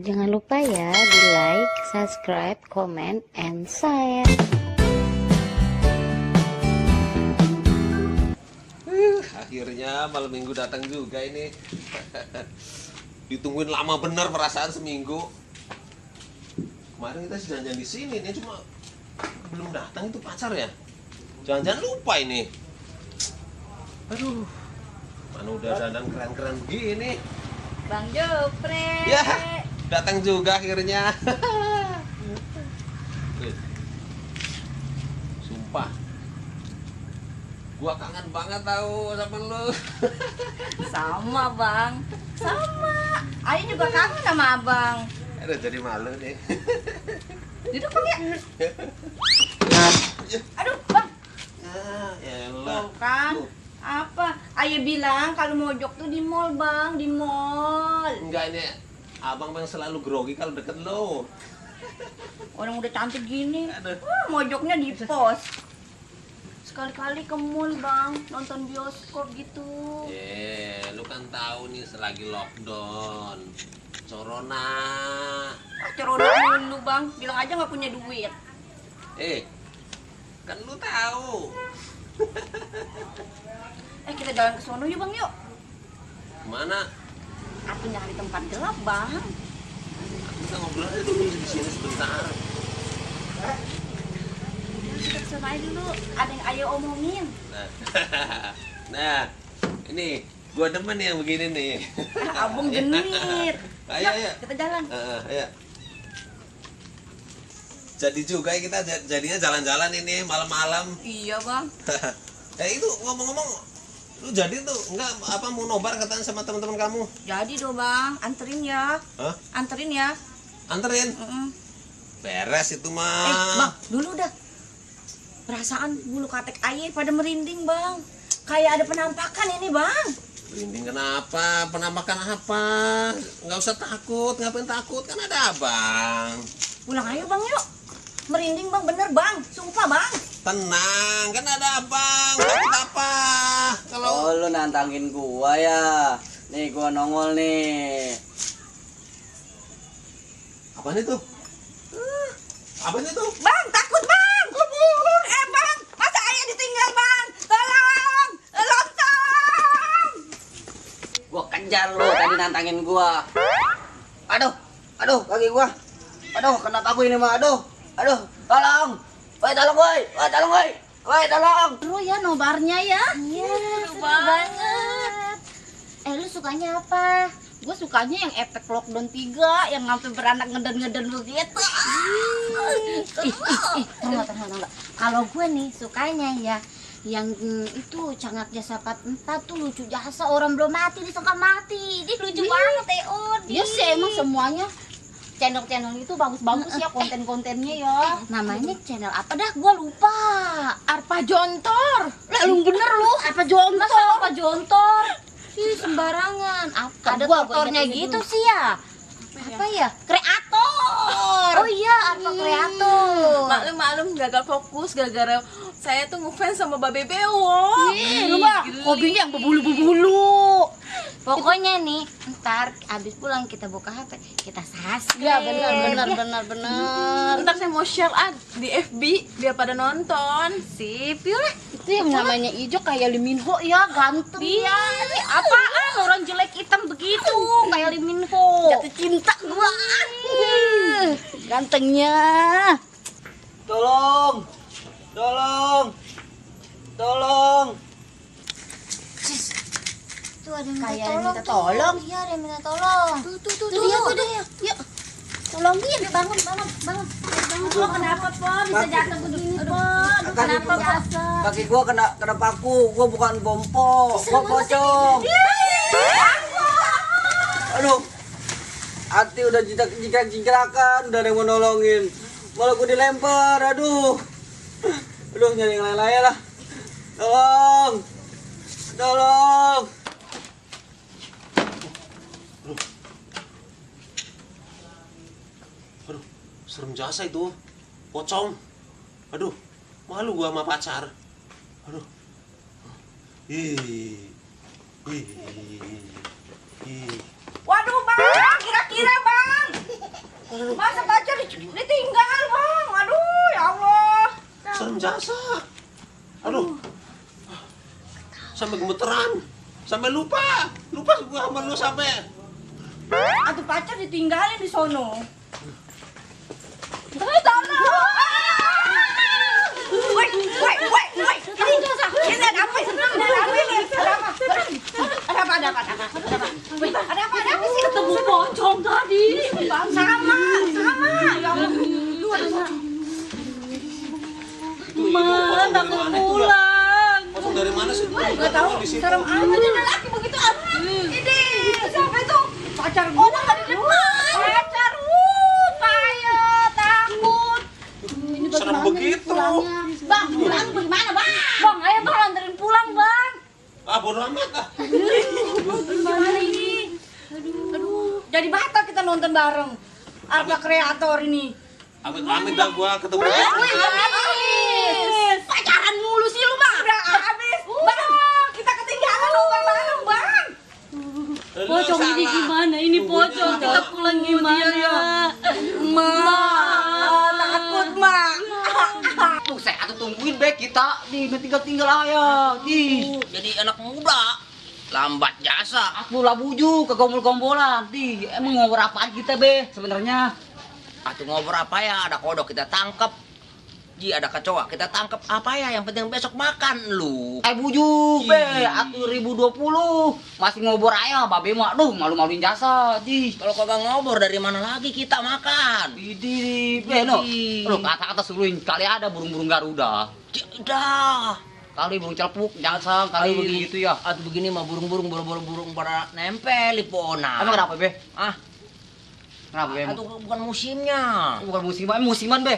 Jangan lupa ya di like, subscribe, comment, and share. Akhirnya malam minggu datang juga ini. Ditungguin lama bener perasaan seminggu. Kemarin kita janjian di sini nih, cuma belum datang itu pacar ya. Jangan-jangan lupa ini. Aduh, mana udah dandan keren-keren begini. Bang Jopre. Ya, datang juga akhirnya. Sumpah, gua kangen banget tahu sama lu. Sama bang, sama. Ayo juga kangen sama abang. Aduh, jadi malu nih. Duduk bang ya. Aduh bang. Ya elah. Tuh kan. Apa? Ayah bilang kalau mojok tuh di mall bang, di mall. Enggak, ini abang bang selalu grogi kalau deket lo. Orang udah cantik gini, Aduh. mojoknya di pos. Sekali-kali ke mall bang, nonton bioskop gitu. Lu kan tahu nih selagi lockdown. Corona. Corona dulu bang, bilang aja nggak punya duit. Kan lu tahu. Kita jalan ke sono yuk bang yuk. Kemana? Aku nyari tempat gelap bang. Kita ngobrol aja dulu di sini sebentar. Kita ke sono aja dulu, ada yang ayo omongin. Nah, ini gua demen yang begini nih. Abang genit. Ayo, Yuk, ayo. kita jalan. Ayo. Jadi juga ya kita jadinya jalan-jalan ini malam-malam. Iya bang. Itu ngomong-ngomong, lu jadi tuh enggak apa mau nobar katanya sama teman-teman kamu? Jadi dong bang, anterin ya. Hah? Anterin ya. Anterin? Beres itu mah. Bang, dulu dah. Perasaan bulu katek ayah pada merinding bang. Kayak ada penampakan ini bang. Merinding kenapa? Penampakan apa? Nggak usah takut, ngapain takut? Kan ada abang. Pulang ayo bang yuk. Merinding bang, bener bang. Sumpah bang. Tenang, kan ada abang. Takut apa? Kalau lu nantangin gua ya. Nih gua nongol nih. apaan itu? Apaan itu? Bang, takut bang. Bang, masa ayah ditinggal bang? Tolong, lontong. Gua kejar lu tadi nantangin gua. Aduh, kaki gua. Aduh, kena paku ini mah. Aduh, tolong. Woi, tolong woi. Woi, tolong. Seru ya nobarnya ya. Iya, seru banget. Lu sukanya apa? Gue sukanya yang efek lockdown 3 yang sampai beranak ngeden-ngeden begitu. Tunggu. Kalau gue nih sukanya ya yang itu cangaknya sahabat 4 tuh lucu jasa, orang belum mati disangka mati. Dia lucu banget Iya sih, emang semuanya channel itu bagus-bagus ya konten-kontennya ya. Namanya channel apa dah? Gua lupa. Arpa Jontor. Lu bener lu, apa jontor? Masa apa jontor? Ih, sembarangan. Ada Gua tutornya ingat ini gitu dulu. sih ya. Apa ya? Kreator. Oh iya, Arpa kreator. Maklum gagal fokus gara-gara saya tuh ngefans sama Babe Bewo. Lu mah Geli. hobinya yang berbulu-bulu. Pokoknya nih, ntar abis pulang kita buka HP, kita subscribe. Iya benar. Ntar saya mau share di FB biar pada nonton. Sip, yuk lah. Itu yang namanya Ijo kayak Lee Min Ho ya, ganteng. Iya, apaan orang jelek hitam begitu kayak Lee Min Ho. Jatuh cinta gua. Gantengnya. Tolong. Tuh ada yang Kayak yang minta minta tolong. tolong. Iya, ada yang minta tolong. Tuh dia. Yuk. Tolongin, bangun. Lo kenapa, Po? Bisa jatuh begini, Po? Aduh, kenapa, Po? Kaki gua kena paku. Gua bukan bompo. Gua pocong. Aduh. Hati udah jingkrak-jingkrakan, udah ada yang mau nolongin. Malah gua dilempar. Aduh, nyari yang lain-lain lah. Tolong. Aduh, serem jasa itu. Pocong. Aduh, malu gua sama pacar. Aduh. Ih. Waduh bang, kira-kira bang. Masa pacar ditinggal, Bang? Aduh, ya Allah. Serem jasa. Aduh. Sampai gemeteran. Sampai lupa gua sama lu sampai. Atuh pacar ditinggalin di sono. Woi. Ini ada apa? Ada apa sih? Ketemu pocong tadi. Sama. Ya Allah. Mana aku pulang. Pocong dari mana sih? Enggak tahu. Di situ. Serem amat ada laki begitu. Ini siapa itu? Pacar gua enggak di depan. Pacar kayak takut. Serem begitu. Bang, pulang bagaimana, Bang? Bang, ayo Bang anterin pulang, Bang. Ah, bodo amat ah. Gimana ini? Aduh. Jadi batal kita nonton bareng. Arka kreator ini. Amit dah gua ketemu. Habis. Pacaran mulu sih lu, Bang. Udah habis. Bang, kita ketinggalan nonton bareng, Bang. Pocong ini gimana? Ini pocong. Kita pulang gimana? Takut, Mak. Tuh saya atuh tungguin be kita di tinggal aja. Jadi anak muda lambat jasa. Aku lah bujuk ke gombol-gombolan. Emang ngobrol apaan kita be sebenarnya? Atuh ngobrol apa ya? Ada kodok kita tangkap. Ada kecoa kita tangkap apa ya? Yang penting besok makan lu. Bujuk be, atuh 2020 masih ngobrol aja, babe mah aduh malu-maluin jasa. Kalau kagak ngobrol dari mana lagi kita makan? Be no. Lu kata-kata suruhin kali ada burung-burung Garuda. Dah. Kali burung celepuk, jasa kali begitu ya. Atuh begini mah burung-burung pada nempel di pohona. Emang kenapa be? Kenapa be? Itu bukan musimnya. Bukan musiman be.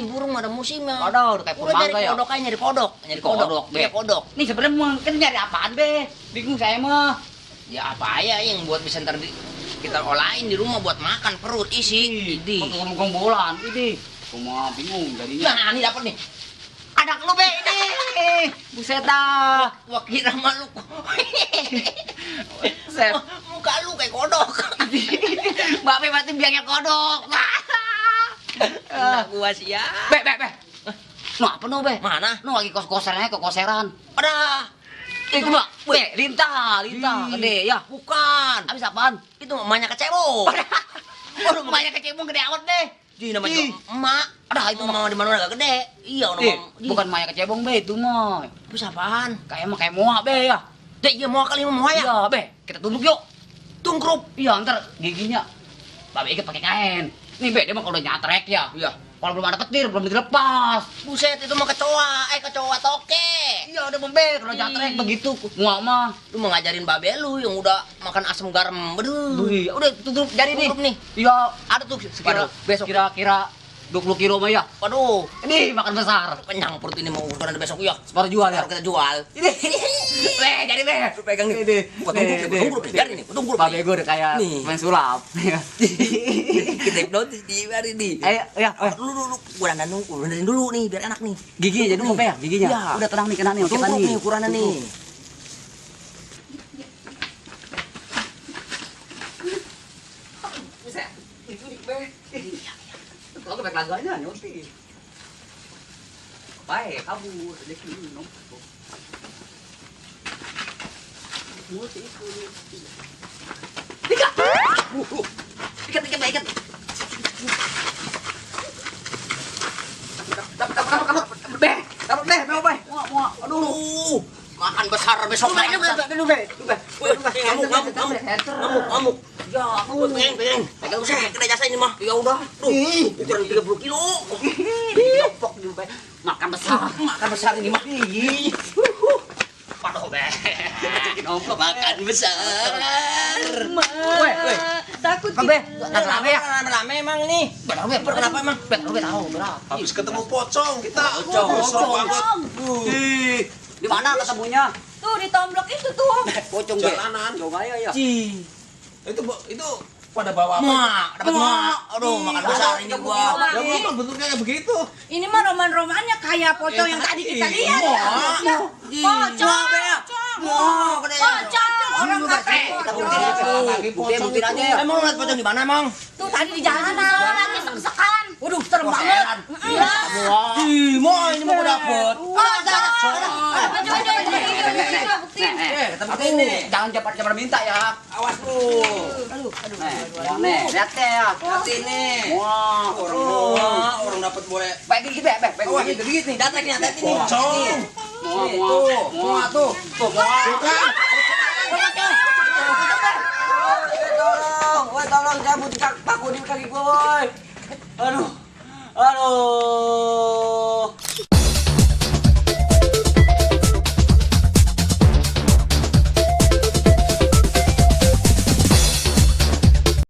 Burung ada musimnya. Ada kayak purmangga ya. Kodok aja nyari kodok be. Kodok. Nih sebenarnya kan nyari apaan be? Bingung saya mah. Ya apa ya yang buat bisa ntar kita olahin di rumah buat makan perut isi. Gombolan ini. Cuma bingung jadinya. Nah, ini dapat nih. Anak lu be ini. Buset dah. Gua kira malu. Buset. Muka lu kayak kodok. Mbak Be berarti biangnya kodok. Anak gua sih ya. Be. Noh apa no be? Mana? No lagi kos-kosannya kekoseran. Ada. Itu Mbak. Be, lintah gede ya. Bukan. Habis apaan? Itu mamanya kecebong. Waduh, mamanya kecebong gede amat deh. Ji namanya emak. Ada itu mama di mana agak gede. Iya, bukan mamanya kecebong be itu mah. Itu apaan? Kayak moa be ya. Dek, iya moa kali moa ya. Iya, be. Kita tunduk yuk. Tungkrup. Iya, ntar giginya babe ikat pakai kain. Nih be, dia mah kalau udah nyatrek ya. Iya. Kalau belum ada petir, belum dilepas. Buset, itu mah kecoa toke. Iya, udah be, kalau nyatrek begitu. Muak mah. Lu mau ngajarin babe lu yang udah makan asam garam. Aduh. Udah tutup jadi nih. Nih. Iya, ada tuh sekira besok kira-kira 20 kilo mah ya. Waduh, ini makan besar. Kenyang perut ini mau ukuran besok ya. Separuh jual ya. Kita jual. Ini. Jadi be. Lu pegang nih. Tunggu biar ini. Tunggu. Babe gue udah kayak main sulap. Kita hipnotis di hari ini. Ayo, ya. Lu gua dandanin dulu nih biar enak nih. Giginya jadi apa ya? Giginya. Ya. Udah tenang nih kena nih. Kita nih ukurannya nih. Buset. Itu dik be. Kalau baik laganya nyoti. Baik, kabur rezeki minum. Nyoti itu. Tiga. Ikat. Dapat be, mau be. Mau. Aduh. Makan besar besok. Aduh be. Ngamuk. Ya, pengen. Pegang usah kena jasa ini mah. Ya udah. Tuh. Ukuran 30 kilo. Dipok di be. Makan besar ini mah. Padoh be. Makan besar. Weh. Takut be. Rame ya? Rame emang nih. Kenapa emang? Be tahu berapa. Habis ketemu pocong kita. Pocong banget. Di mana ketemunya? Tuh di tomblok itu tuh. Pocong be. Jalanan. Coba ya. Itu pada bawa apa? Dapat mak. Aduh, makan besar ini gua. Ya betul bentuknya kayak begitu. Ini mah roman-romannya kayak pocong yang tadi kita lihat. Pocong. Pocong. Pocong. orang kata Kita buktiin aja tuh. Buktiin aja. Emang lu liat pocong di mana, Mang? tuh tadi di jalanan lagi sek-sekan. waduh serem Wah, banget seran. Ih, mau ini mau gue dapet. Kita buktiin nih. Jangan cepat-cepat minta ya. Awas lu. Nih, lihat deh ya. Lihat ini. Wah, orang dapat boleh. Baik dikit deh, baik dikit nih. Datek nih, datek nih. Pocong. Muah tuh. Tuh, muah. Tolong, woi tolong cabut paku di kaki gue, woi. Aduh.